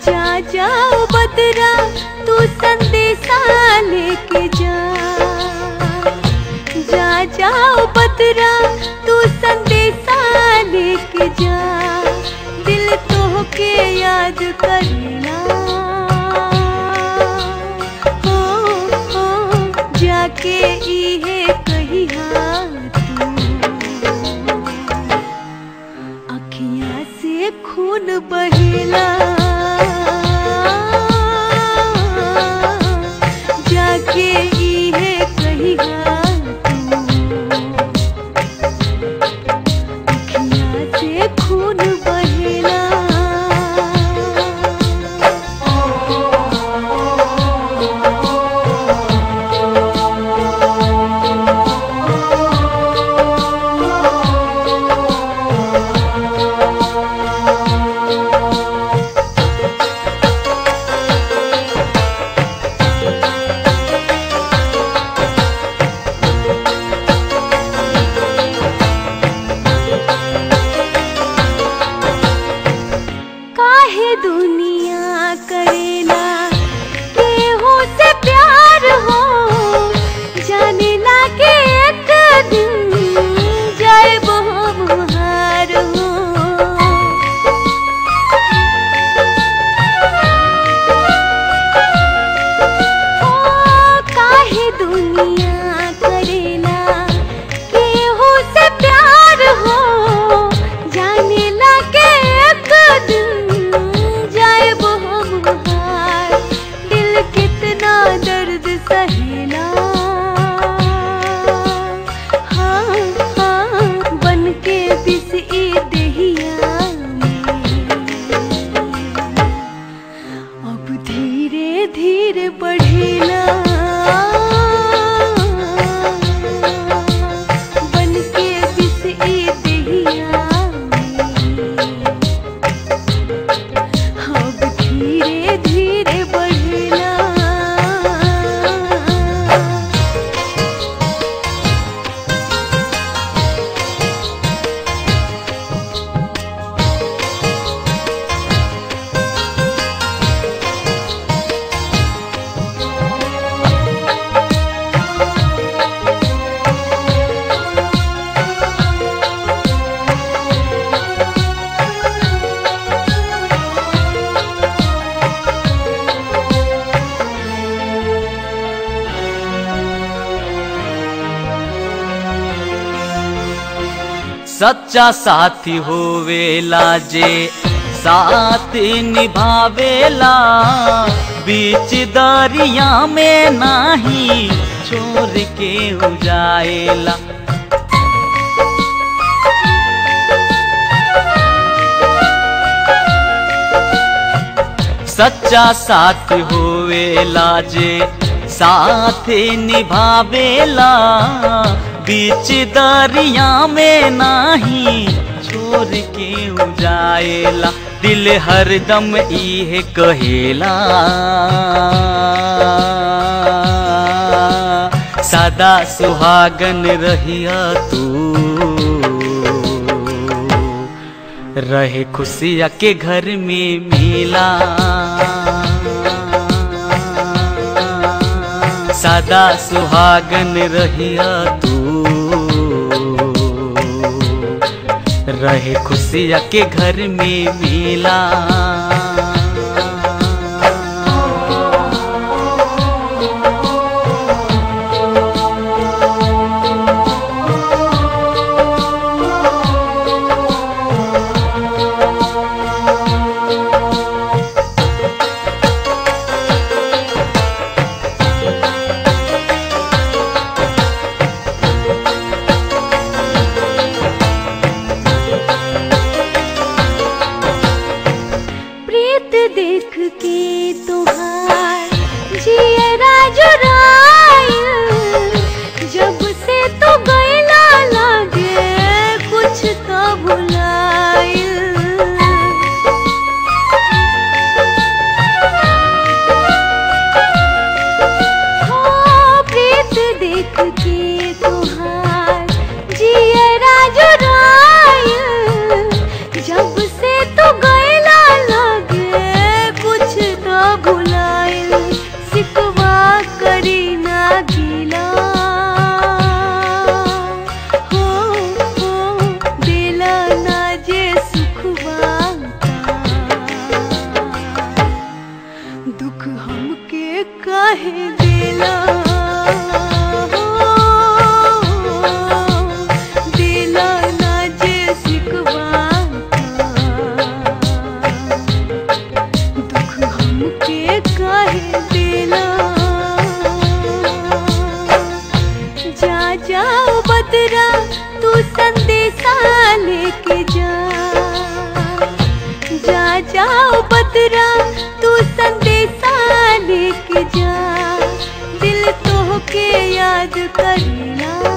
जा जाओ बदरा तू संदेशा लेके जा, जा जाओ बदरा तू संदेशा लेके जा, दिल तोहके याद करेला हो, हो जाके इहे कहिया तू, अखियाँ से खून बहेला, जाके इहे कहिया तू, अखियाँ से खून बहेला। काहे दुनिया करेला केहू से प्यार हो, जाने लागे एक दिन जाए हम हार हो। ओ काहे दुनिया करेला केहू से प्यार हो, जाने लागे एक दिन कितना दर्द सहेला, हाँ हाँ बनके बिस ई देहिया में, अब धीरे धीरे बढ़ेला, बनके बिस ई देहिया में, अब धीरे धीरे बढ़ेला। सच्चा साथी होवेला जे साथ निभावेला, बीच दरिया में नाही छोड़ के उजाएला। सच्चा साथ होवेला जे साथ निभावेला, बीच दरिया में नाही छोड़ के उजाएला। दिल हरदम इहे कहेला, सदा सुहागन रहिया तू, रहे खुशिया के घर में मेला। सदा सुहागन रहिया तू, रहे खुशिया के घर में मेला। बदरा तू संदेशा लेके जा, दिल तोहके याद करेला।